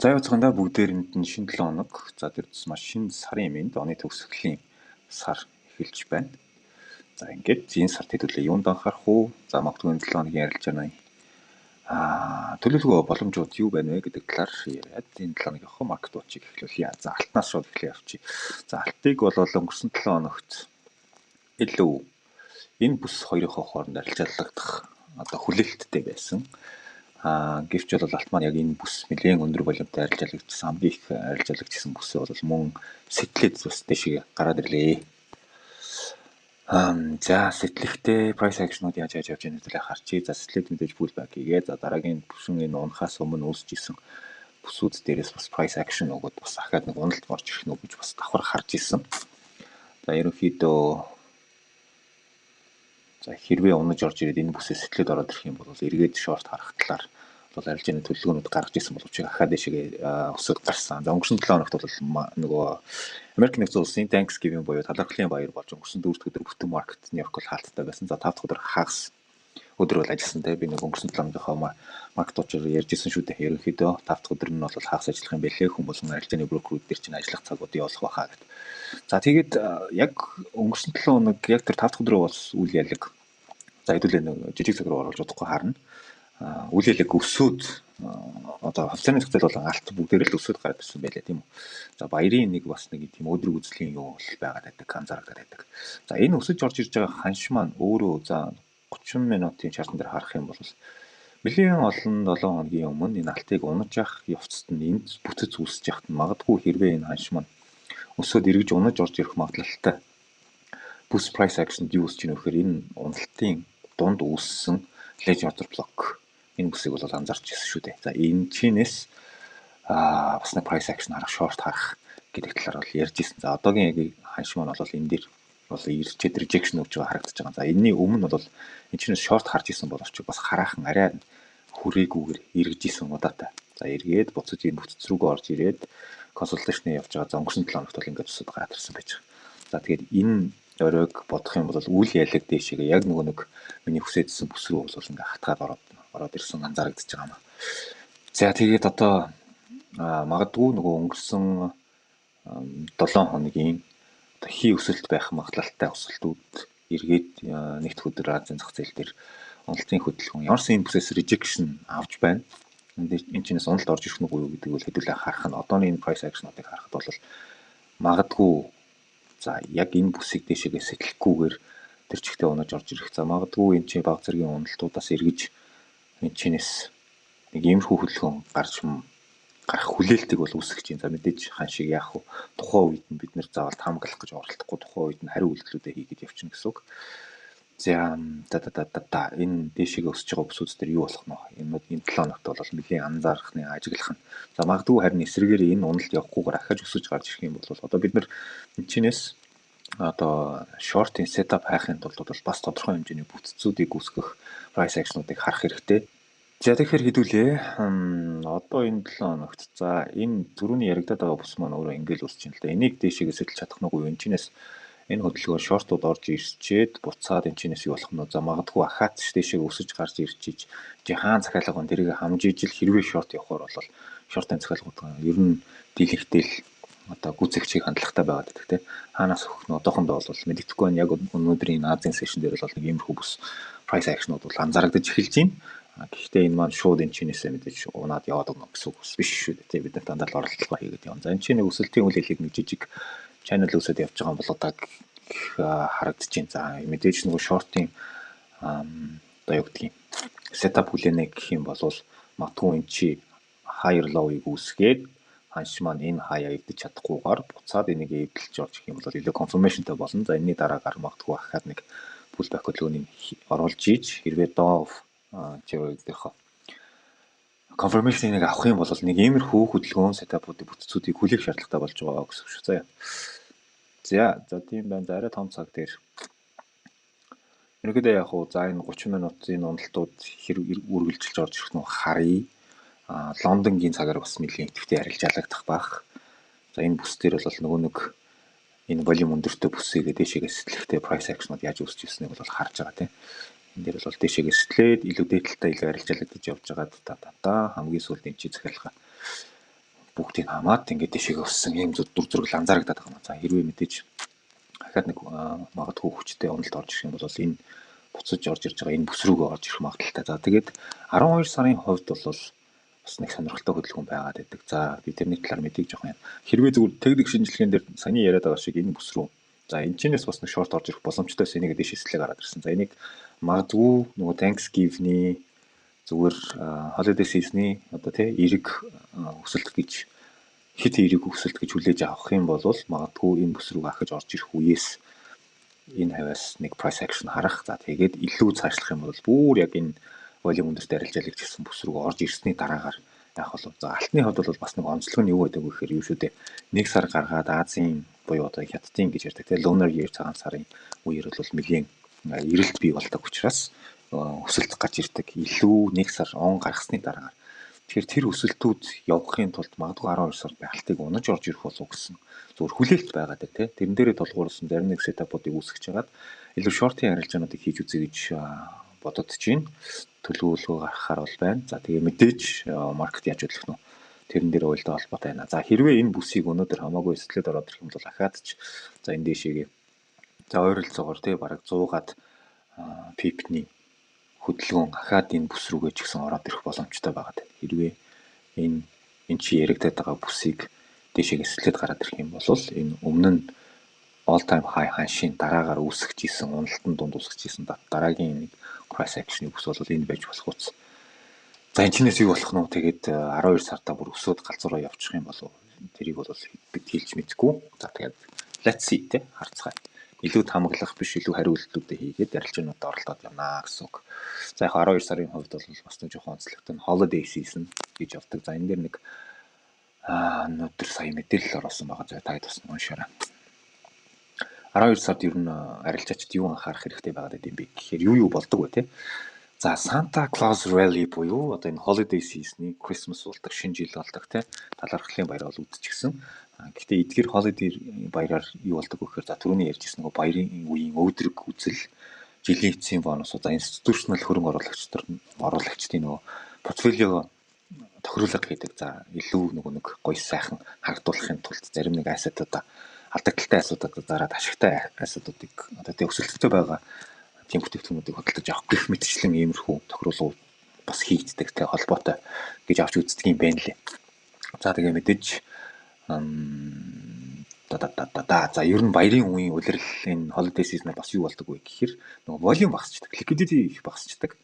За, явцгаана бүгдээрэнд нь шинэ 7 хоног. За, тэр тусмаа шинэ сарын мэнд, оны төгсгөлийн сар эхэлж байна. За, ингээд энэ сард хэдүүлээ юунд анхаарах уу? За, магадгүй энэ 7 хоногийн арилжааны төлөвлөгөө боломжууд юу байна вэ гэдэг талаар яриад энэ 7 хоногийнхоо market watch-ыг эхлүүлье. За, алтнаас шууд эхлэе явчих. За, алтыг бол өнгөрсөн 7 хоногт илүү энэ бүс хоёрынхоо хооронд арилжаалагдах одоо хүлээлттэй байсан. Гэвч бол алт маань яг энэ бүс нэлээн өндөр volume тай арилжаалагдсан, хамгийн их арилжаалагчсан бүсээ бол мөн сэтлээд бас дээшээ гараад ирлээ. За, сэтлэхдээ price action-ууд яаж яаж явж байгаа гэдгийг харчий. За, сэтлээд мэдээж pullback хийгээ. За, дараагийн түвшин энэ унахаас өмнө үүсэж исэн бүсүүд дээрээс бас price action өгөөд бас дахиад нэг уналт орж ирэх нү гэж бас давхар харж исэн. За, ерөнхийдөө, за, хэрвээ унаж орж ирээд энэ бүсээ сэтлээд ороод ирэх юм бол эргээд short харах талаар бол арилжааны төлөвлөгөөнүүд гаргаж ирсэн боловч ахаад дэшегээ өсөд гарсан. За, өнгөрсөн 7 хоногт бол нөгөө Америк Нэгдсэн Улсын Thanksgiving буюу талархлын баяр болж өнгөрсөн 4 дахь өдөр бүтэн market Нью-Йорк бол хаалттай байсан. За, 5 дахь өдөр хагас өдөр бол ажилласан те. Би нэг өнгөрсөн 7 хоногийнхоо market watch-оор ярьж исэн шүү дээ. Ерөнхийдөө 5 дахь өдөр нь бол хагас ажиллах юм байлээ. Хүн болгон арилжааны брокерүүд дээр чинь ажиллах цагууд явуулах байхаа гэд. За, тэгээд яг өнгөрсөн 7 хоног яг тэр 5 дахь өдрөө бол үйл ялаг, за, хэдүүлээ нэг жижиг цаг руу оруулж удахгүй харна. Үйл ялаг өсөөд, одоо хувьцааны зах зээл болон алт бүгдээр л өсөөд гараад ирсэн байлээ, тийм үү. За, баярын нэг бас нэг тийм өдрөг үзлийн юу бол байгаад байдаг, анзаарагдаад байдаг. За, энэ өсөж орж ирж байгаа ханш маань өөрөө, за, 30 минутын chart ан дээр харах юм бол нэлээн олон 7 хоногийн өмнө энэ алтыг унаж явах явцад нь энд бүтэц үүсэж яхад нь магадгүй хэрвээ энэ ханш маань өсөөд эргэж унаж орж ирэх магадлалтай бүс price action-д юу үүсэж байна вэ гэхээр энэ уналтын дунд үүссэн large order block, энэ бүсийг бол анзаарч ирсэн шүү дээ. За, энэ чинээс бас нэг price action харах, short харах гэдэг талаар бол ярьж ирсэн. За, одоогийн яг ханш маань бол энэ дээр бол ирчээд rejection өгж байгаа харагдаж байгаа. За, энэний өмнө бол энэ чинээс short харж исэн боловч бас хараахан арай хүрээгүйгээр эргэж исэн удаатай. За, эргээд буцаж энэ бүтц рүүгээ орж ирээд consolidation явж байгаа. За, өнгөрсөн 7 хоногт бол ингээд тусад гараад ирсэн байж байгаа. За, тэгээд энэ оройг бодох юм бол үл ялаг дээшээгээ яг нөгөө нэг миний хүсээдсэн бүс рүү бол ингээ хатгаад ороод ороод ирсэн анзаарагдаж байгаа юм. За, тэгээд одоо магадгүй нөгөө өнгөрсөн 7 хоногийн одоо хий өсөлт байх магадлалтай өсөлтүүд эргээд нэгдэх өдөр Азийн зах зээл дээр уналтын хөдөлгөөн ямар ч энэ бүсээс rejection авч байна. Энэ чинээс уналт орж ирэх нүг юу гэдэг бол хэдүүлээ харах нь одооны энэ price action-уудыг харахад бол магадгүй, за, яг энэ бүсийг дээшээгээ сэтлэхгүйгээр тэр чигтээ унаж орж ирэх. За, магадгүй энэ чинь баг зэргийн уналтуудаас эргэж энэ чинээс нэг иймэрхүү хөдөлгөөн гарч гарах хүлээлтийг бол үүсгэж байна. За, мэдээж ханшийг яах вэ? Тухайн үед нь бид нэр заавал таамаглах гэж оролдохгүй, тухайн үед нь хариу үйлдэлүүдээ хийгээд явчихна гэсэн үг. За да да да да да энэ дээшээгээ өсөж байгаа бүсүүд дээр юу болох нь вэ? Энэ энэ 7 хоногт бол нэлийн анзаарах нь, ажиглах нь. За, магадгүй харин эсрэгээр энэ уналт явахгүйгээр ахиж өсөж гарч ирэх юм бол одоо бид нар энэ чинээс одоо short-ын setup хайхын тулд бол бас тодорхой хэмжээний бүтцүүдийг үүсгэх price action-уудыг харах хэрэгтэй. За, тэгэхээр хэдүүлээ. Одоо энэ 7 хоногт, за, энэ түрүүний яригадаад байгаа бүс маань өөрөө ингээл үүсэж байна л да. Энийг дээшээгээ сэтэлж чадах нь үгүй. Энэ чинээс энэ хөдөлгөөн short ууд орж ирчээд буцаад энэ чинээс юу болох нь вэ? За, магадгүй ахаац дээшээ өсөж гарч ирж иж хаан захиалга байна, тэрийг хамж ижил хэрвээ short явахаар бол short ын захиалгууд ер нь дийлэнхтэл одоо гүйцэгчийг хандлагатай байгаад байдаг те. Хаанаас өгөх нь одоохондоо бол мэддэхгүй байна. Яг өнөөдрийн Азийн session дээр бол нэг иймэрхүү бүс price action-ууд бол анзаарагдаж эхэлж байна. Гэхдээ энэ маань шууд энэ чинээсээ мэдээж унаад яваад өгнө гэсэн үг бас биш шүү дээ. Бид нар дандаа л оролдлого хийгээд явна. За, энэ чинь нэг өсөлтийн үйл хэлийг нэг жижиг channel үүсээд явж байгаа юм бол одоо харагдаж байна. За, мэдээж нөгөө short-ын одоо юу гэдгийг setup хүлээнэ гэх юм бол магадгүй энэ чи higher low-ыг үүсгээд ханш маань энэ хаяа эвдэж чадахгүйгээр буцаад энийг эвдэлж орж ирэх юм бол илүү confirmation-тай болно. За, энэний дараагаар магадгүй ахаад нэг pullback хөдөлгөөнийг оруулж иж хэрвээ Dove чивэгдэх confirmation-ыг авах юм бол нэг иймэрхүү хөдөлгөөн setup уудыг, бүтцүүдийг хүлээх шаардлагатай болж байгаа гэсэн үг шүү. За. За, за, тийм байна. За, арай том цаг дээр ерөнхийдөө яг уу, за, энэ 30 минутын уналтууд хэр үргэлжилж орж ирэх нь харъя. Лондонгийн цагаар бас нэлийн идэвхтэй арилжаалагдах бах. За, энэ бүс дээр бол нөгөө нэг энэ volume өндөртэй бүсээгээ дээшээгээ сэтлэхтэй price action-ууд яаж үүсч ирснийг бол харж байгаа, тийм. Энэ дээр бол дээшээгээ сэтлээд илүү дээд талдаа илүү арилжаалагдаж явж байгаад та та та хамгийн сүүлд энэ чи захиалга Бүгдийг хамаад ингээд дэшегээ өссөн ийм дүр зураг анзаарагдаад байгаа юм. За, хэрвээ мэдээж дахиад нэг магадгүй хүчтэй уналт орж ирэх юм бол энэ буцаж орж ирж байгаа энэ бүс рүүгээ орж ирэх магадлалтай. За, тэгээд 12 сарын хувьд бол бас нэг сонирхолтой хөдөлгөөн байгаад байдаг. За, би тэрний талаар мэдээг жоохон юм. Хэрвээ зүгээр техник шинжилгээнд дээр саяны яриад байгаа шиг энэ бүс рүү, за, энэ чинээс бас нэг short орж ирэх боломжтой байсан. Энийг дээш эслэг гараад ирсэн. За, энийг магадгүй нөгөө Thanksgiving-ний, зүгээр holiday season-ы одоо тий эерэг өсөлт гэж, хэт эерэг өсөлт гэж хүлээж авах юм бол магадгүй энэ бүс рүү ахиж орж ирэх үеэс энэ хавьяас нэг price action харах. За, тэгээд илүү цаашлах юм бол бүр яг энэ volume өндөрт арилжаалагч гэсэн бүс рүү орж ирсний дараагаар яах болов? За, алтны хувьд бол бас нэг онцлог нь юу байдаг вэ гэхээр юу шүү дээ. Нэг сар гаргаад Азийн буюу одоо Хятадын гэж ярьдаг тийм lunar year, цагаан сарын үеэр бол нэлийн эрэлт бий болдог учраас өсөлт гарч ирдэг. Илүү нэг сар он гаргасны дараагаар. Тэгэхээр тэр өсөлтүүд явахын тулд магадгүй 12 сард алтыг унаж орж ирэх болов гэсэн зүгээр хүлээлт байгаа даа тий. Тэрэн дээрээ тулгуурласан зарим нэг setup уудыг үүсгэж хагаад илүү short ын арилжаануудыг хийж үзье гэж бодод чинь төлөвлөгөө гаргахаар бол байна. За, тэгээ мэдээж market яаж хөдлөх нь тэрэн дээр уялдаа холбоотой байна. За, хэрвээ энэ бүсийг өнөөдөр хамаагүй сэтлээд ороод ирэх юм бол ахаад ч за энэ дээшээгээ, за, ойролцоогоор тий бараг 100-аад pip ний хөдөлгөөн ахаад энэ бүс рүүгээ ч гэсэн ороод ирэх боломжтой байгаа даа. Хэрвээ энэ чи яригдаад байгаа бүсийг дээшээгээ сэтлээд гараад ирэх юм бол энэ өмнө нь all time high ханшийн дараагаар үүсгэж исэн уналтан дунд үүсгэж исэн дараагийн нэг price action-ы бүс бол энэ байж болох үс. За, энэ чинээс юу болох нь вэ? Тэгээд 12 сартаа бүр өсөөд галзуураа явчих юм болов? Тэрийг бол бид хэлж мэдэхгүй. За, тэгээд let's see те, харцгаая. Илүү таамаглах биш, илүү хариу үйлдэлүүдээ хийгээд арилжаануудад оролдоод явнаа гэсэн үг. За, яг 12 сарын хувьд бол бас нэг жоохон онцлогтой нь holiday season гэж явдаг. За, энэ дээр нэг өнөөдөр сая мэдээлэл оруулсан байгаа. За, та хэд бас уншаарай. 12 сард ер нь арилжаачид юу анхаарах хэрэгтэй байгаад байд юм бэ гэхээр юу юу болдог вэ те? За, Santa Claus Rally буюу одоо энэ holiday season-ы Christmas болдог, шинэ жил болдог те, талархлын баяр бол үдчихсэн. Гэхдээ эдгээр holiday баяраар юу болдог вэ гэхээр, за, түрүүний ярьжсэн нөгөө баярын үеийн өвдрөг үзэл, жилийн эцсийн бонус, за, institutional хөрөнгө оруулагчдын нөгөө портфолио тохируулга хийдэг. За, илүү нөгөө нэг гоё сайхан харагдуулахын тулд зарим нэг asset уудаа, алдагдалтай asset уудаа зараад ашигтай asset уудыг, одоо тэг өсөлттэй байгаа тийм бүтээгдэхүүнүүдийг худалдаж авах гэх мэтчлэн иймэрхүү тохируулгууд бас хийгддэг те холбоотой гэж авч үздэг юм байна лээ. За, тэгээ мэдээж да да да да да за, ер нь баярын үеийн улирал, энэ holiday season-аар бас юу болдог вэ гэхээр нөгөө volume багасчдаг, liquidity их багасчдаг.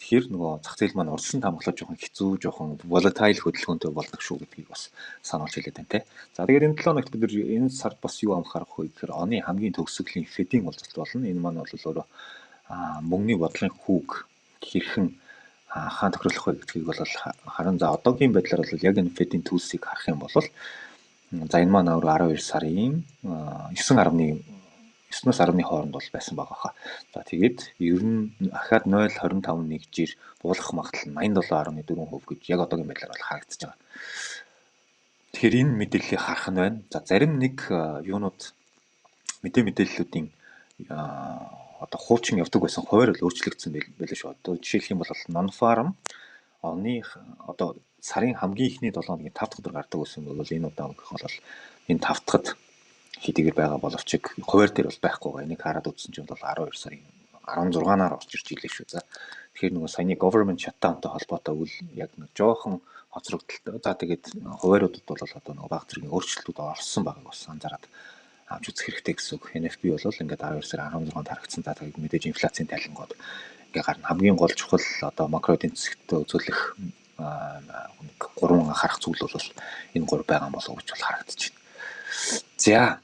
Тэгэхээр нөгөө зах зээл маань урьдчилан таамаглаж жоохон хэцүү, жоохон volatile хөдөлгөөнтэй болдог шүү гэдгийг бас сануулж хэлээд байна те. За, тэгээд энэ 7 хоногт бид нар энэ сард бас юу анхаарах вэ гэхээр оны хамгийн төгсгөлийн Fed-ийн уулзалт болно. Энэ маань бол өөрөө мөнгөний бодлогын хүүг хэрхэн хаан тохируулах вэ гэдгийг бол харан, за, одоогийн байдлаар бол яг энэ Fed-ийн tools-ыг харах юм бол, за, энэ маань өөрөө 12 сарын 9-өөс 10-ны хооронд бол байсан байгаа хаа. За, тэгээд ер нь ахаад 0.25 нэгжээр буулгах магадлал нь 87.4% гэж яг одоогийн байдлаар бол харагдаж байгаа. Тэгэхээр энэ мэдээллийг харах нь байна. За, зарим нэг юунууд мэдээллүүдийн одоо хуучин явдаг байсан хуваар бол өөрчлөгдсөн байлээ шүү. Одоо жишээлх юм бол non farm оны одоо сарын хамгийн эхний 7 хоногийн 5 дахь өдөр гардаг байсан бол энэ удаа өнгөх бол энэ 5 дахьд хэдийгээр байгаа боловч хуваар дээр бол байхгүй байгаа. Энийг хараад үзсэн чинь бол 12 сарын 16-наар орж ирж илээ шүү. За, тэгэхээр нөгөө саяны government shutdown-тай холбоотой үйл яг нэг жоохон хоцрогдолтой. За, тэгээд хуваарьуудад бол одоо нөгөө баг зэргийн өөрчлөлтүүд орсон байгааг бас анзаараад авч үзэх хэрэгтэй гэсэн үг. NFP бол ингээд 12 сарын 16-нд харагдсан. За, тэгээд мэдээж инфляцийн тайлангууд ингээ гарна. Хамгийн гол чухал одоо макро эдийн засагт үзүүлэх нэг гурван анхаарах зүйл бол энэ гурав байгаа болов уу гэж бол харагдаж байна. За.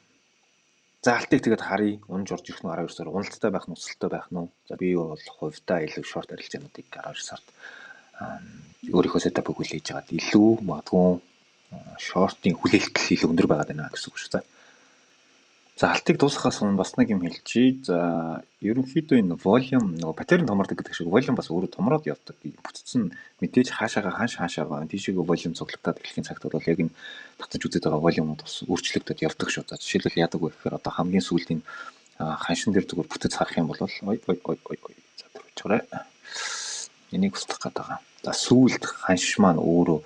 За, алтыг тэгээд харъя. Унж орж ирэх нь 12 сар уналттай байх нь, өсөлттэй байх нь. За, би бол хувьдаа илүү short арилжаануудыг 12 сард өөрийнхөө setup ыг хүлээж аваад илүү магадгүй short ын хүлээлт илүү өндөр байгаад байна гэсэн үг шүү. За. За, алтыг дуусгахаас өмнө бас нэг юм хэлчихье. За, ерөнхийдөө энэ volume нөгөө pattern томордог гэдэг шиг volume бас өөрөө томроод явдаг. Бүтцэн мэдээж хаашаага ханш хаашаага тийшээгээ volume цуглагдаад эхлэхийн цагт бол яг энэ татаж үзээд байгаа volume ууд бас өөрчлөгдөд явдаг шүү. За, жишээлбэл яадаг вэ гэхээр одоо хамгийн сүүлд энэ ханшин дээр зүгээр бүтэц харах юм бол, ой ой ой ой ой, за, түрүүчээрэй. Энийг устгах гээд байгаа. За, сүүлд ханш маань өөрөө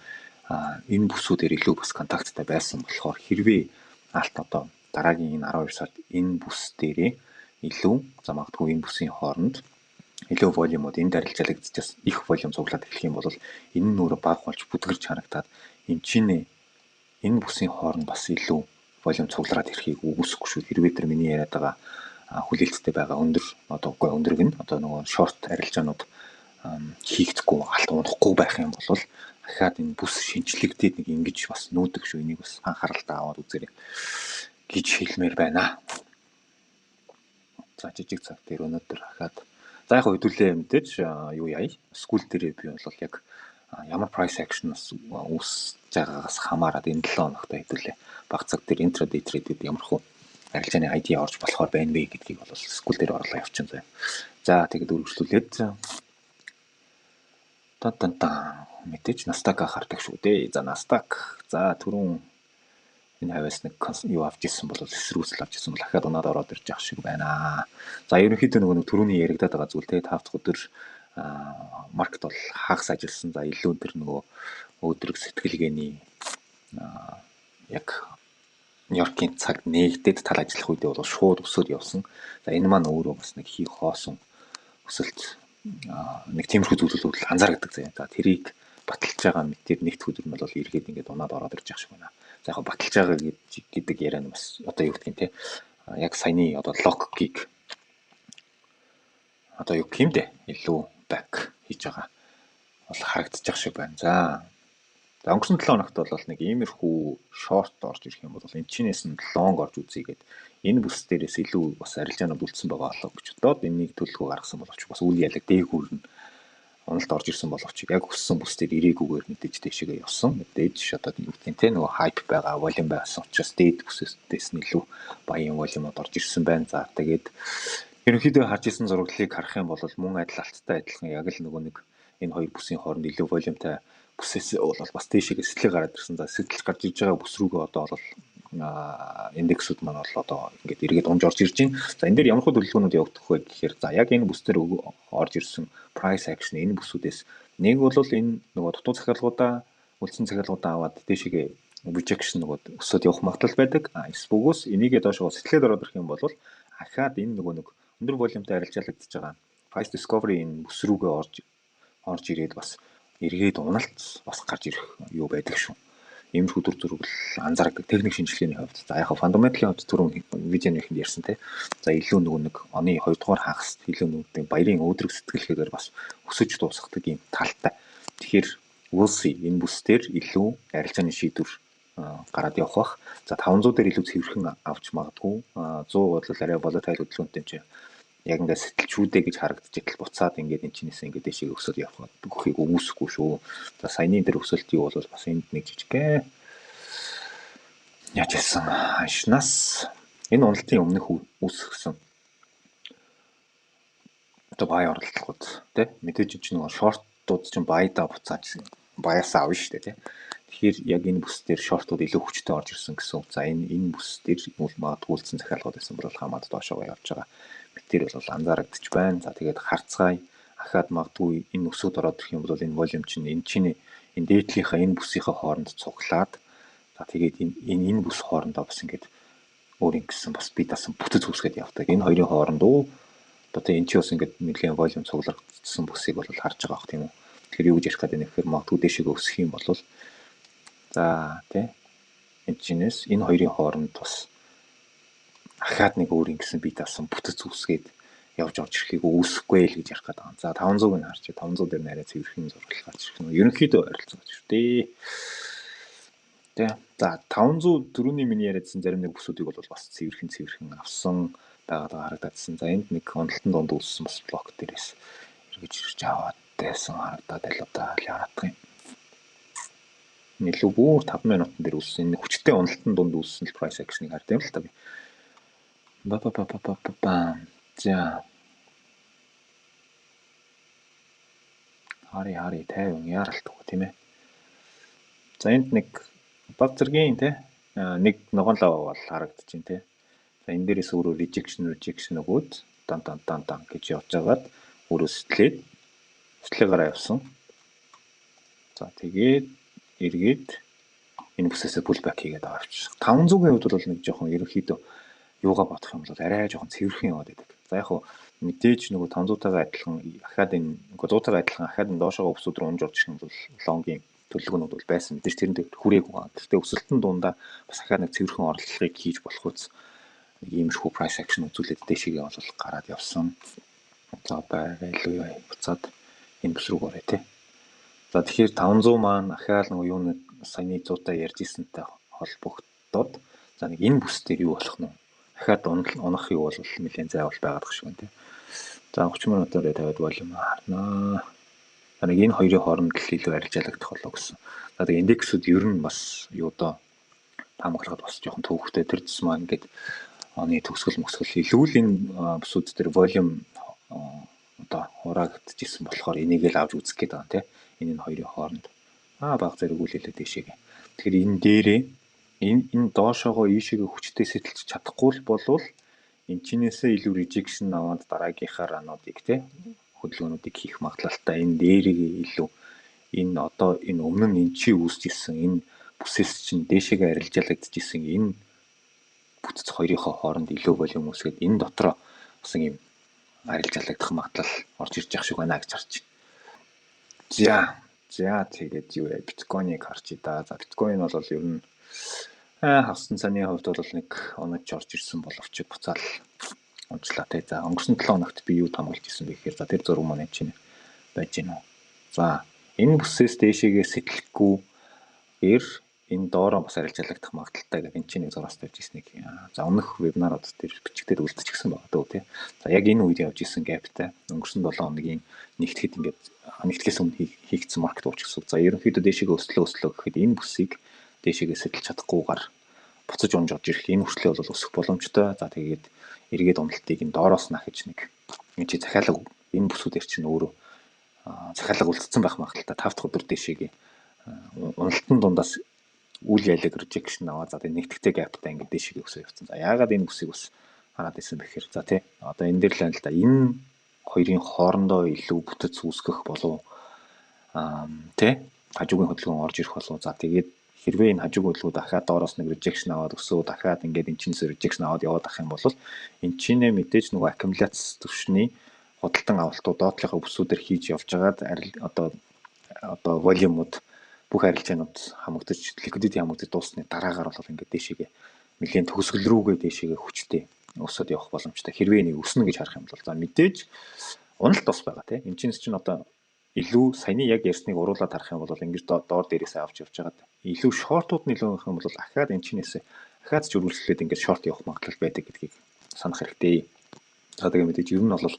Энэ бүсүүдээр илүү бас контакттай байсан болохоор хэрвээ алт одоо дараагийн энэ 12 сард энэ бүс дээрээ илүү, за, магадгүй энэ бүсийн хооронд илүү volume ууд энд арилжаалагдчихсан их volume цуглаад эхлэх юм бол энэ нь өөрөө бага болж бүдгэрч харагдаад энэ чинь энэ бүсийн хооронд бас илүү volume цуглараад ирэхийг үгүйсэхгүй шүү. Хэрвээ тэр миний яриад байгаа хүлээлттэй байгаа өндөр, одоо үгүй, өндөр гэн одоо нөгөө short арилжаанууд хийгдэхгүй, алт унахгүй байх юм бол дахиад энэ бүс шинчлэгдээд нэг ингэж бас нүүдэг шүү. Энийг бас анхааралтай аваад үзээрэй гэж хэлмээр байна. За, жижиг цаг дээр өнөөдөр дахиад, за, яг хэдүүлээ мэдээж юу яая. School дээр би бол яг ямар price action-аас үүсэж байгаагаас хамаарат энэ 7 хоногт хэдүүлээ баг цаг дээр intraday trade-д ямар хуу арилжааны idea орж болохоор байна вэ гэдгийг бол school дээр орлоо явчихсан заяа. За, тэгээд үргэлжлүүлээд та та та мэдээж Nasdaq хардаг шүү дээ. За, Nasdaq, за, түрүүн энэ хавьяас нэг юу авч ирсэн бол, эсэргүүцэл авч ирсэн бол дахиад унаад ороод ирж байгаа шиг байна. За, ерөнхийдөө нөгөө нэг түрүүний яригадаад байгаа зүйл те, 5 дахь өдөр market бол хагас ажилласан. За, илүү тэр нөгөө өдрөг сэтгэлгээний яг Нью-Йоркийн цаг нээгдээд тал ажиллах үедээ бол шууд өсөөд явсан. За, энэ маань өөрөө бас нэг хийх хоосон өсөлт, нэг тиймэрхүү зүйлүүд анзаардаг заяа. За, тэрийг баталж байгаа мэтэр нэгд өдөр нь бол эргээд ингээд унаад ороод ирж байгаа шиг байна. За, яг баталж байгаа гэдэг яриа нь бас одоо юу гэдгийг те, яг саяны одоо логикийг одоо юу гэх юм бэ, илүү back хийж байгаа бол харагдчих шиг байна. За, өнгөрсөн 7 хоногт бол нэг иймэрхүү short орж ирэх юм бол энэ чинээс нь long орж үзье гэд энэ бүс дээрээс илүү бас арилжаанууд үлдсэн байгаа болоо гэж бодоод энэнийг төлөвлөгөө гаргасан боловч бас үл ялаг дээгүүр нь уналт орж ирсэн боловч яг өссөн бүс дээр ирээгүйгээр мэдээж дээшээгээ явсан. Мэдээж одоо юу гэдгийг те, нөгөө hype байгаа, volume байсан учраас дээд бүсээс нь илүү баян volume ууд орж ирсэн байна. За, тэгээд ерөнхийдөө харж исэн зураглалыг харах юм бол мөн адил алттай адилхан яг л нөгөө нэг энэ хоёр бүсийн хооронд илүү volume тай бүсээс бол бас дээшээгээ сэтлэг гараад ирсэн. За, сэтлэж гарч ирж байгаа бүс рүүгээ одоо бол индексүүд маань бол одоо ингээд эргээд унж орж ирж байна. За, энэ дээр ямар хөө төлөвлөгөөнүүд явагдах вэ гэхээр, за, яг энэ бүс дээр орж ирсэн price action энэ бүсүүдээс нэг бол энэ нөгөө дутуу захиалгуудаа, үлдсэн захиалгуудаа аваад дээшээгээ rejection нөгөө өсөд явах магадлал байдаг. А эс бөгөөс энийгээ доошоо сэтлээд ороод ирэх юм бол ахаад энэ нөгөө нэг өндөр volume тай арилжаалагдчихж байгаа price discovery энэ бүс рүүгээ орж ирээд бас эргээд уналт бас гарч ирэх юу байдаг шүү. Иймэрхүү дүр зураг анзаардаг техник шинжилгээний хувьд. За, яг fundamental ын хувьд түрүүн видеоны эхэнд ярьсан те. За, илүү нөгөө нэг оны 2 дугаар хагаст илүү нөгөө баярын өөдрөг сэтгэлгээгээр бас өсөж дуусгадаг юм талтай. Тэгэхээр we'll see, энэ бүс дээр илүү арилжааны шийдвэр гараад явах бах. За, 500 дээр илүү цэвэрхэн авч магадгүй. 100 бол арай volatile хөдөлгөөнтэй чинь яг ингээд сэтэлчүүдээ гэж харагдчихэл буцаад ингээд энэ чинээсээ ингээд дэшег өсөд явах өгөхийг үүсэхгүй шүү. За, саяны дээр өсөлт юу бол бас энд нэг жижигхэн яаж яасан ханшнаас энэ уналтын өмнөх үүсгэсэн одоо buy оролдлогод тий, мэдээж чинь нөгөө short ууд чинь buy даа буцааж buy аасаа авна шүү дээ тий. Тэгэхээр яг энэ бүс дээр short ууд илүү хүчтэй орж ирсэн гэсэн үг. За, энэ бүс дээр магадгүй үлдсэн захиалгууд байсан бол хамаад доошоо явж байгаа битэр бол анзаарагдчих байна. За, тэгээд харцгаая. Ахаад магадгүй энэ өсөд ороод ирэх юм бол энэ volume чинь энэ чинь энэ дээдлийнхаа энэ бүсийнхээ хооронд цуглаад, за, тэгээд энэ бүс хоорондоо бас ингээд өөр ингэсэн бас би дасан бүтэц үүсгээд явдаг. Энэ хоёрын хооронд уу одоо тийм энэ чи бас ингээд нэлийн volume цуглагдсан бүсийг бол харж байгаа бох, тийм үү. Тэгэхээр юу гэж ярих гэдэг нь гэхээр магадгүй дээшээ өсөх юм бол, за, тий, энэ чинээс энэ хоёрын хооронд бас ахаад нэг өөр ингэсэн би таасан бүтэц үүсгээд явж орж ирэхийг үүсэхгүй л гэж ярих гэдэг. За, 500-ыг нь харч, 500 дээр нарай цэвэрхэн зураглал гарч ирэх нь ерөнхийдөө ойролцоо шүү дээ. Тэ. За, 500 түрүүний миний яриадсан зарим нэг бүсүүдийг бол бас цэвэрхэн цэвэрхэн авсан байгаад харагдаадсан. За, энд нэг уналтан дунд үүссэн бас блок дээрээс эргэж ирж аваад байсан харагдаад байлаа да, яагаад юм. Илүү бүр 5 минутан дээр үүссэн. Энэ хүчтэй уналтан дунд үүссэн л price action-ыг хард юм л та би. Ба ба ба ба ба ба ба. За. Хари хари 50 яаралтгүй, тийм ээ. За, энд нэг баг зэргийн те нэг ногоон лав бол харагдчихээн те. За, энэ дээрээс өөрөө rejection rejection өгөөд дан дан дан дан гэж явж байгаад өөрөө сэтлээд сэтлээ гараа явсан. За, тэгээд Эргээд энэ бүсээсээ pullback хийгээд аваа авчих. 500-ийн хувьд бол нэг жоохон ерөнхийдөө юугаа бодох юм бол арай жоохон цэвэрхэн яваад байдаг. За, яг хуу мэдээж нөгөө 500-тайгаа адилхан ахаад энэ 100-тайгаа адилхан ахаад энэ доошоогоо өсөд рүү унж орж ирэх юм бол long ын төлөвлөгөөнүүд бол байсан. Мэдээж тэрэнд хүрээгүй. Гэхдээ өсөлтөн дундаа бас ахаад нэг цэвэрхэн орлогыг хийж болох үз нэг иймэрхүү price action үзүүлээд дээшээгээ бол гараад явсан. За, одоо арай илүү юу буцаад энэ бүс рүү орё те. За, тэгэхээр 500 маань ахаал нөгөө юуны саяны 100-таа ярьж ирсэнтэй холбогдоод, за, нэг энэ бүс дээр юу болох нь вэ? Дахиад унах юу бол нэлээд зай бол байгаад байгаа шиг байна те. За, 30 минутаар тавиад volume харнаа. За, нэг энэ хоёрын хооронд л илүү арилжаалагдах болоо гэсэн. За, тэгээ индексүүд ер нь бас юу доо таамаглахад бас жоохон төвөгтэй. Тэр тусмаа ингээд оны төгсгөл мөсгөл илүү л энэ бүсүүд дээр volume одоо хураагдчихсэн болохоор энийг л авч үзэх гээд байгаа тийм. Энэ энэ хоёрын хооронд баг зэрэг үлээлээ дээшээгээ. Тэгэхээр энэ дээрээ энэ доошоогоо ийшээгээ хүчтэй сэтэлж чадахгүй л болвол энэ чинээсээ илүү rejection аваад дараагийнхаа run уудыг те хөдөлгөөнүүдийг хийх магадлалтай. Энэ дээрээ илүү энэ одоо энэ өмнө нь энэ чи үүсэж исэн энэ бүсээс чинь дээшээгээ арилжаалагдчихсэн энэ бүтэц хоёрынхоо хооронд илүү volume үүсгээд энэ дотроо бас юм арилжаалагдах магадлал орж ирж явах шиг байна гэж харж байна. За, тэгээд юу вэ? Биткойныг харчээ да. За, биткойн бол ер нь хагас сайн хувьд бол нэг онож орж ирсэн боловч буцаал унчлаа те. За, өнгөрсөн 7 хоногт би юу таамаглаж ирсэн бэ гэхээр, за, тэр зураг маань чинь байж гинэ. За, энэ бүсээс дээшээгээ сэтлэхгүй эр энэ доороо бас арилжаалагдах магадлалтай гэдэг энэ чинь нэг зураас тавьж ирснийг, за, өмнөх вебинарууд дээр бичигдээд үлдчихсэн байгаа дөө тий. За, яг энэ үед явж исэн gap тай өнгөрсөн 7 хоногийн нэгтгэхэд ингээд нэгтгэхээс өмнө хийгдсэн market watch гэсэн. За, ерөнхийдөө дээшээгээ өслөө өслөө гэхэд энэ бүсийг дээшээгээ сэтэлж чадахгүйгээр буцаж унж орж ирэх энэ хүртлээ бол өсөх боломжтой. За, тэгээд эргээд уналтыг энэ доороос нахиж нэг энэ чи захиалга энэ бүсүүдэр чинь өөрөө захиалга үлдсэн байх магадлалтай. 5 дахь өдөр дээшээгээ уналтан дундаас үл ялаг rejection аваа, за, тэгээ нэгтгэдэг gap тай ингээд дээшээгээ өсөө явцсан. За, яагаад энэ бүсийг бас хараад исэн бэ гэхээр, за тий, одоо энэ дээр л байна л да. Энэ хоёрын хоорондоо илүү бүтэц үүсгэх болов тий хажуугийн хөдөлгөөн орж ирэх болов. За, тэгээд хэрвээ энэ хажуугийн хөдөлгөөн дахиад доороос нэг rejection аваад өсөө, дахиад ингээд энэ чинээс rejection аваад яваад ах юм бол энэ чинээ мэдээж нөгөө аккумуляц түвшний худалдан авалтууд доотлохоо бүсүүдээр хийж явж байгаад одоо volume ууд бүх арилжаанууд хамагдаж, liquidity хамагдаж дуусны дараагаар бол ингээд дээшээгээ нэлээн төгсгөл рүүгээ дээшээгээ хүчтэй өсөд явах боломжтой. Хэрвээ энийг өснө гэж харах юм бол, за, мэдээж уналт бас байгаа тийм. Энэ чинээс чинь одоо илүү саяны яг ярьсныг уруулаад харах юм бол ингэж доор дээрээсээ авч явж байгаад илүү short ууд нь илүү их юм бол ахаад энэ чинээс ахаад ч үргэлжлээд ингээд short явах магадлал байдаг гэдгийг санах хэрэгтэй. За, тэгээ мэдээж ер нь бол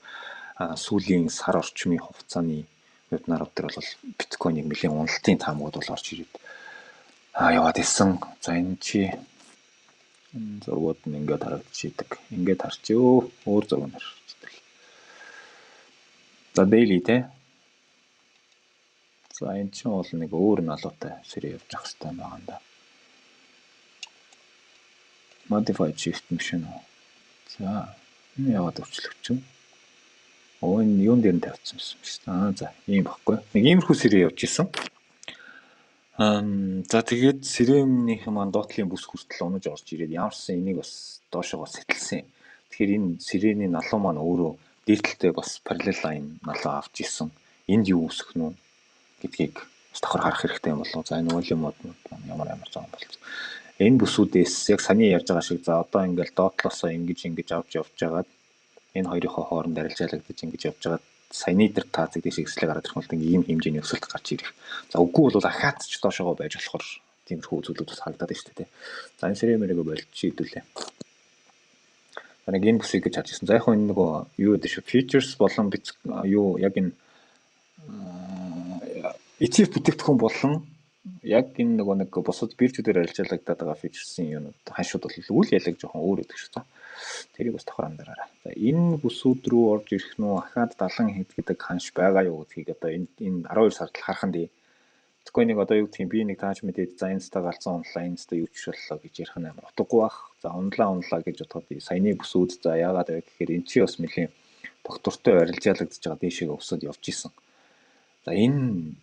сүүлийн сар орчмын хугацааны вебинарууд дээр бол биткойныг нэлийн уналтын таамагуд бол орж ирээд яваад исэн. За, энэ чи зургууд нь ингээд харагдчихийдэг. Ингээд харчих. Өөр зураг нь харчихдаг. За, daily те. За, энэ чинь бол нэг өөр налуутай сэрээ явж явах хэрэгтэй байгаа юм да. Modified shift machine уу. За, энэ яваад өвчлөгч юм. Оо, энэ юун дээр нь тавьчихсан юм шүү дээ. За, ийм баггүй. Нэг иймэрхүү сэрээ явж исэн. За, тэгээд сэрэмнийхэн маань доотлын бүс хүртэл унаж орж ирээд ямарсан энийг бас доошоогоо сэтэлсэн. Тэгэхээр энэ сэрэний налуу маань өөрөө дээдлэлтэй бас parallel line налуу авч исэн. Энд юу үүсэх нь гэдгийг бас давхар харах хэрэгтэй юм болов. За, энэ volume ууд ямар ямар зам болж. Энэ бүсүүдээс яг саяны ярьж байгаа шиг, за, одоо ингээл доотлосоо ингэж ингэж авч явж байгаад энэ хоёрынхоо хооронд арилжаалагдаж ингэж явж байгаад саяны тэр таазыг дэше эслэг гараад ирэх бол ийм хэмжээний өсөлт гарч ирэх. За, үгүй бол ахаад ч доошогоо байж болохоор тиймэрхүү зүйлүүд бас харагдаад байна шүү дээ. За, энэ сэрэмэрийг болчих хэдүүлээ. За, нэг энэ бүсийг гэж харж ирсэн. За, яг энэ нөгөө юу гэдэг шүү. Futures болон юу яг энэ ETF бүтээгдэхүүн болон яг энэ нөгөө нэг бусад биржүүдээр арилжаалагдаад байгаа futures ийн юунууд ханшууд бол үл ялаг жоохон өөр гэдэг шүү. Тэрийг бас давхар анзаараарай. За, энэ бүсүүд рүү орж ирэх нь ахаад 70 хэд гэдэг ханш байгаа юу гэдгийг одоо энэ 12 сард л харах нь дээ. Биткойныг одоо юу гэдгийг би нэг тааж мэдээд, за, энэ ста галзуу унлаа, энэ ста юу ч боллоо гэж ярих нь амар утгагүй бах. За, унлаа унлаа гэж бодоход саяны бүсүүд, за, яагаад вэ гэхээр эн чи бас нэлийн доктортой арилжаалагдж байгаа дээшээгээ өсөд явж исэн. За, энэ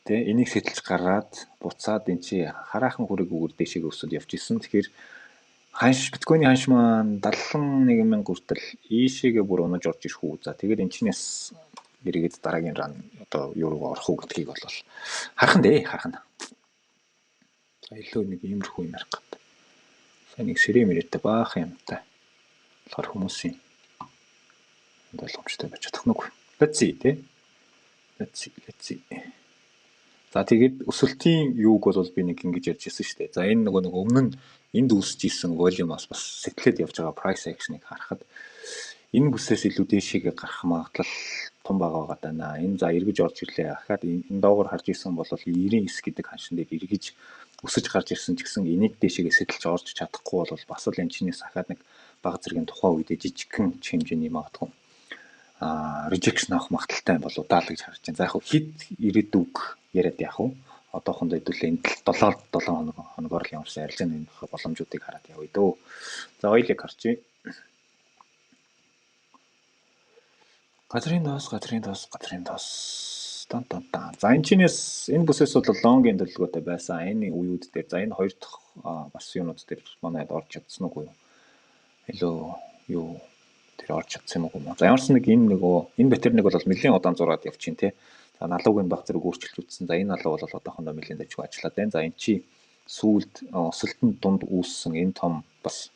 Тэ, энийг сэтэлж гараад буцаад энэ чи хараахан хүрээгүйгээр дээшээ өсөд явж исэн. Тэгэхээр ханш, биткойны ханш маань 71 мянга хүртэл ийшээгээ бүр унаж орж ирэх үү. За, тэгээд энэ чинээс эргээд дараагийн run одоо юу руу орох уу гэдгийг бол харах нь дээ, харах нь. За, илүү нэг иймэрхүү юм ярих гэдэг. Сайн нэг сэрээ мэрэтэй баах юмтай. Тэгэхээр хүмүүсийн ойлгомжтой байж чадах нүг. Let's see, тэ. Let's see, let's see. За, тэгээд өсөлтийн юуг бол би нэг ингэж ярьж ирсэн шүү дээ. За, энэ нөгөө нэг өмнө нь энд үүсэж исэн volume-аас бас сэтлээд явж байгаа price action-ыг харахад энэ бүсээс илүү дээшээгээ гарах магадлал том байгаа даа. Энэ за эргэж орж ирлээ. Ахаад энэ доогоор харж исэн бол 99 гэдэг ханшин дээр эргэж өсөж гарч ирсэн ч гэсэн энийг дээшээгээ сэтэлж орж чадахгүй бол бас л энэ чинээс ахаад нэг баг зэргийн тухайн үедээ жижигхэн хэмжээний магадгүй rejection авах магадлалтай юм болоо даа л гэж харж байна. За, яг хэд ирээдүг яриад яах вэ? Одоохондоо хэдүүлээ энэ 7 7 хоног хоногоор л ямарсан арилжааны боломжуудыг хараад явъя дөө. За, oil-ыг харчээ. Газрын тоос, газрын тоос, газрын тоос. Тан тан тан. За, энэ чинээс энэ бүсээс бол long-ын төлөвлөгөөтэй байсан. Энэ үеүд дээр, за, энэ хоёр дахь бас юунууд дээр манайд орж чадсан уугүй юу? Илүү юу тэр орж чадсан юм уу юм. За, ямарсан нэг энэ нөгөө энэ pattern-ыг бол нэлийн удаан зураад явчихин те. За, налууг нь баг зэрэг өөрчилж үзсэн. За, энэ налуу бол одоохондоо нэлийн дажгүй ажиллаад байна. За, энэ чи сүүлд өсөлтөнд дунд үүссэн энэ том бас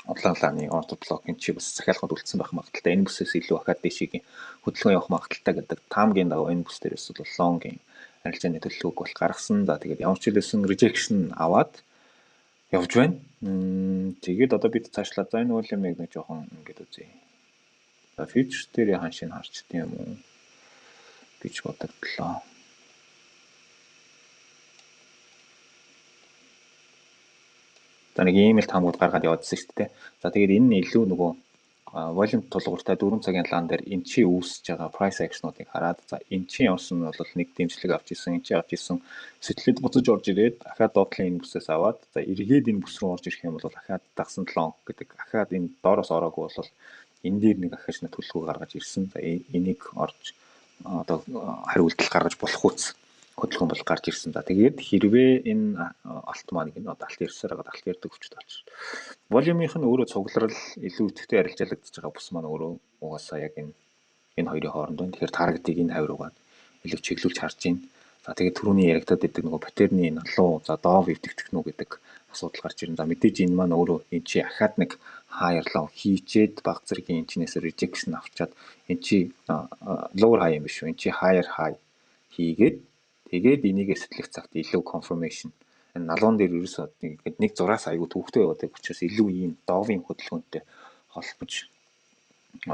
улаан лааны order block энэ чи бас захиалгад үлдсэн байх магадлалтай. Энэ бүсээс илүү ахаад дээшийн хөдөлгөөн явах магадлалтай гэдэг таамгийн дагуу энэ бүс дээрээс бол long-ын арилжааны төлөвлөгөөг бол гаргасан. За, тэгээд ямар ч хэлсэн rejection аваад явж байна. Тэгээд одоо бид цаашлаа. За, энэ volume-ыг нэг жоохон ингэж үзье. За, future дээр ханшийг харчдсан юм уу гэж бодогдлоо. За, нэг ийм л таамгууд гаргаад яваадсэн шүү дээ. За, тэгээд энэ нь илүү нөгөө volume тулгууртай 4 цагийн лаан дээр эн чи үүсэж байгаа price action-уудыг хараад, за, эн чи явсан нь бол нэг дэмжлэг авч исэн, эн чи авч исэн, сэтлээд буцаж орж ирээд ахаад доотлын энэ бүсээс аваад, за, эргээд энэ бүс рүү орж ирэх юм бол ахаад дагсан long гэдэг, ахаад энэ доороос ороогүй бол энэ дээр нэг ахиж нэг төлөвлөгөө гаргаж ирсэн. За, энийг орж одоо хариу үйлдэл гаргаж болох үс хөдөлгөөн бол гарч ирсэн. За, тэгээд хэрвээ энэ алт маань энэ одоо алт ярьсаар байгаа, алт ярьдаг өвчт болчих. Volume-ийнх нь өөрөө цугларал илүү идэвхтэй арилжаалагдаж байгаа бүс маань өөрөө угаасаа яг энэ хоёрын хооронд байна. Тэгэхээр target-ыг энэ хавь руугаа илүү чиглүүлж харж байна. За, тэгээд түрүүний яригдаад байдаг нөгөө pattern-ы налуу, за, дов эвдэгдэх нү гэдэг асуудал гарч ирнэ. За, мэдээж энэ маань өөрөө энэ чи ахаад нэг higher low хийчээд баг зэргийн энэ чинээс rejection авчаад энэ чи lower high юм биш үү? Энэ чи higher high хийгээд, тэгээд энийгээ сэтлэх цагт илүү confirmation энэ налуун дээр ерөөсөө нэг зураас аягүй төвхтэй яваадаг учраас илүү ийм довын хөдөлгөөнтэй холбож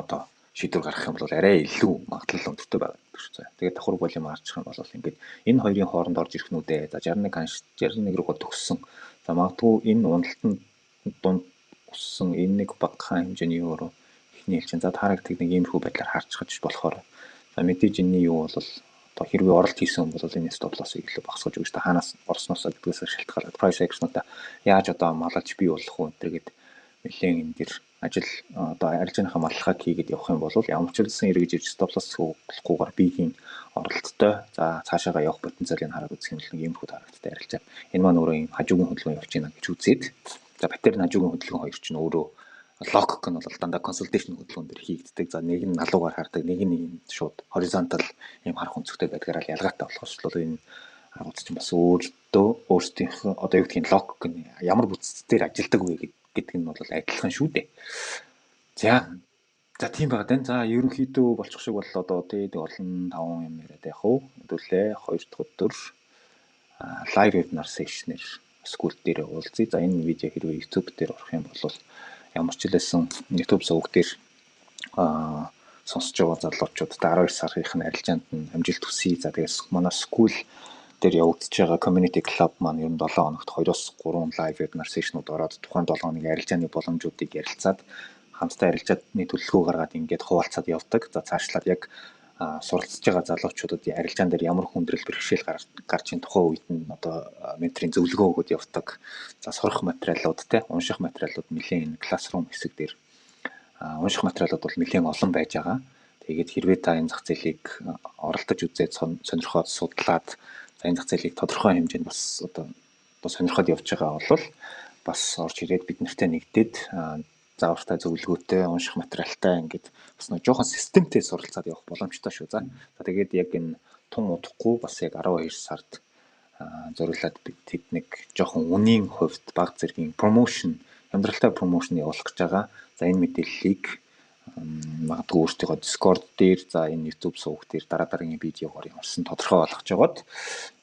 одоо шийдвэр гаргах юм бол арай илүү магадлал өндөртэй байгаа гэдэг шүү. За, тэгээд давхар volume харчих юм бол ингээд энэ хоёрын хооронд орж ирэх нүдэ. За, 61 ханш 61 рүүгээ төгссөн. За, магадгүй энэ уналтанд дунд өссөн энэ нэг багахан хэмжээний юу руу эхний хэлчин. За, тарагтыг нэг иймэрхүү байдлаар харчихаж болохоор, за, мэдээж энэний юу бол одоо хэрвээ оролт хийсэн хүн бол энэ stop loss-ыг илүү багасгаж өгч та хаанаас орсноосоо гэдгээс шалтгаалаад price action-уудаа яаж одоо малалж бий болох уу энэ гээд нэлээд энэ дэр ажил одоо арилжааныхаа маллахаг хийгээд явах юм бол ямар ч үлсэн эргэж ирж stop loss болохгүйгээр биеийн оролттой, за, цаашаагаа явах потенциалыг хараад үзэх юм бол нэг иймэрхүү тарагттай арилжаа. Энэ маань өөрөө ийм хажуугийн хөдөлгөөн явж байна гэж үзээд, за, pattern хажуугийн хөдөлгөөн хоёр чинь өөрөө логик нь бол дандаа consolidation хөдөлгөөн дээр хийгддэг. За, нэг нь налуугаар хардаг, нэг нь ийм шууд horizontal ийм харах өнцөгтэй байдгаараа л ялгаатай болохоос бол энэ аргууд чинь бас өөртөө өөрсдийнх одоо юу гэдгийг логик нь ямар бүтц дээр ажилдаг вэ гэдэг нь бол адилхан шүү дээ. За, тийм байгаа даа. За, ерөнхийдөө болчих шиг боллоо доо, тий. Тэг олон таван юм яриад явах уу. Хэдүүлээ хоёр дахь өдөр live webinar session-ээр Skool дээр уулзъя. За, энэ видео хэрвээ YouTube дээр орох юм бол ямар ч хэлсэн YouTube сувг дээр сонсож байгаа залуучуудад 12 сарын арилжаанд нь амжилт хүсье. За, тэгээс манай Skool дээр явагдаж байгаа community club маань ер нь 7 хоногт 2-оос 3 live webinar session-ууд ороод тухайн 7 хоногийн арилжааны боломжуудыг ярилцаад, хамтдаа арилжааны төлөвлөгөө гаргаад ингээд хуваалцаад явдаг. За, цаашлаад яг суралцж байгаа залуучуудад арилжаан дээр ямар хүндрэл бэрхшээл гарч ин тухайн үед нь одоо менторын зөвлөгөө өгöd явдаг. За, сурах материалууд те, унших материалууд нэлээд энэ classroom хэсэг дээр унших материалууд бол нэлээд олон байж байгаа. Тэгээд хэрвээ та энэ зах зээлийг оролдож үзээд сонирхоод судлаад, За, энэ зах зээлийг тодорхой хэмжээнд бас одоо сонирхоод явж байгаа бол бас орж ирээд бид нартай нэгдээд, заавартай, зөвлөгөөтэй, унших материалтай, ингээд бас нэг жоохон системтэй суралцаад явах боломжтой шүү. За, тэгээд яг энэ тун удахгүй бас яг 12 сард зориулаад бид тэд нэг жоохон үнийн хувьд бага зэргийн promotion, хямдралтай promotion явуулах гэж байгаа. За, энэ мэдээллийг магадгүй өөртөөхөө Discord дээр, за, энэ YouTube суваг дээр дараа дараагийн видеогоор ямарсан тодорхой болгож жагаад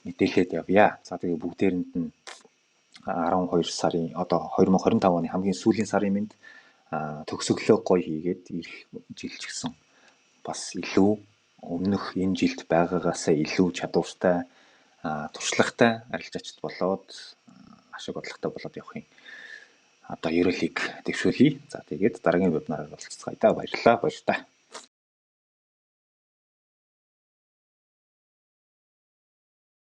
мэдээлээд явъя. За, тэгээ бүгдээрэнд нь 12 сарын, одоо 2025 оны хамгийн сүүлийн сарын мэнд, төгсгөлөө гоё хийгээд ирэх жил ч гэсэн бас илүү өмнөх энэ жилд байгаагаасаа илүү чадвартай, туршлагатай арилжаачид болоод, ашиг орлоготой болоод явахын одоо ерөөлийг дэвшүүлье. За, тэгээд дараагийн вебинараар уулзацгаая да. Баярлалаа. Баяртай.